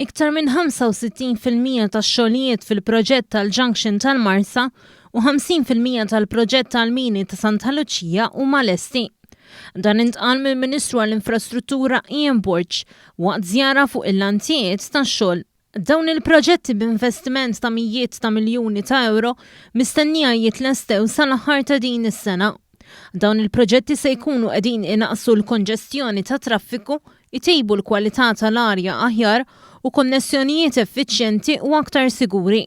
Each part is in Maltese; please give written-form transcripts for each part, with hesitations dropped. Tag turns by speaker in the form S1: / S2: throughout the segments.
S1: Iktar minn 65% tax-xogħlijiet fil-proġett tal-Junction tal-Marsa u 50% tal-proġett tal-mini ta' Santa Luċija huma lesti. Dan intqal mill-Ministru għall-Infrastruttura Ian Borg waqt żjara fuq il-lantijiet tax-xogħol. Dawn il-proġetti b'investiment ta' mijiet ta' miljuni ta' ewro mistennija jitlestew sal-aħħar ta' din is-sena. Dawn il-proġetti se jkunu qegħdin inaqqsu l-konġestjoni tat-traffiku, itejbu l-kwalità tal-arja aħjar u konnessjonijiet effiċjenti u aktar siguri.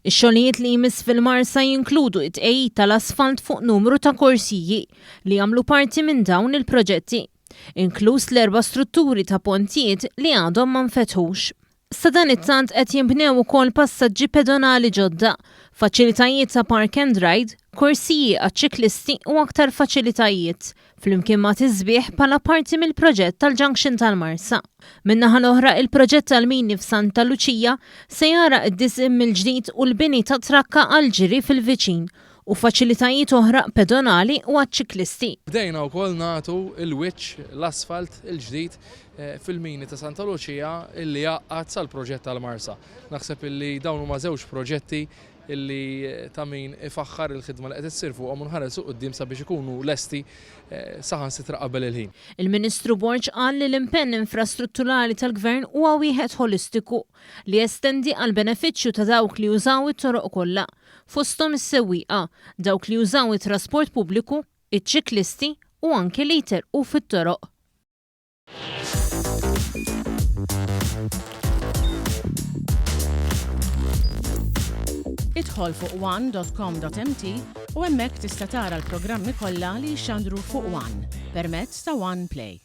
S1: Ix-xogħlijiet li jmiss fil-Marsa jinkludu t-tqegħid tal-asfalt fuq numru ta' korsiji li jagħmlu parti minn dawn il-proġetti. inkluż l-erba' strutturi ta' pontijiet li għadhom ma nfetħux. Sadanittant qed jinbnew ukoll passaġġi pedonali ġodda, faċilitajiet ta' park and ride, korsiji għaċ-ċiklisti u aktar faċilitajiet, flimkien ma' tisbiħ bħala parti mill-proġett tal-Junction tal-Marsa. Min-naħa l-oħra, il-proġett tal-mini f'Santa Luċija se jara d-disinn mill-ġdid u l-bini ta' trakka għall-ġiri fil-viċin u faċilitajiet oħra pedonali u għaċ-ċiklisti.
S2: Bdejna wkoll nagħtu l-wiċċ l-asfalt il-ġdid fil-mini ta' Santa Luċija illi jgħaqqad sal-proġett tal-Marsa. Naħseb illi dawn huma żewġ proġetti illi ta' min ifaħħar il-ħidma li qed issir fuqhom u nħares 'il quddiem sabiex ikunu lesti saħansitra qabel il-ħin.
S1: Il-Ministru Borg qal li l-impenn infrastrutturali tal-Gvern huwa wieħed ħolistiku li jestendi għall-benefiċċju ta' dawk li jużaw it-toroq kollha fosthom is-sewwieqa, dawk li jużaw it-trasport pubbliku, iċ-ċiklisti u anki li jterrqu fit-toroq.
S3: Idħol fuq one.com.mt u hemmhekk tista' tara l-programmi kollha li jixxandru fuq One permezz ta' One Play.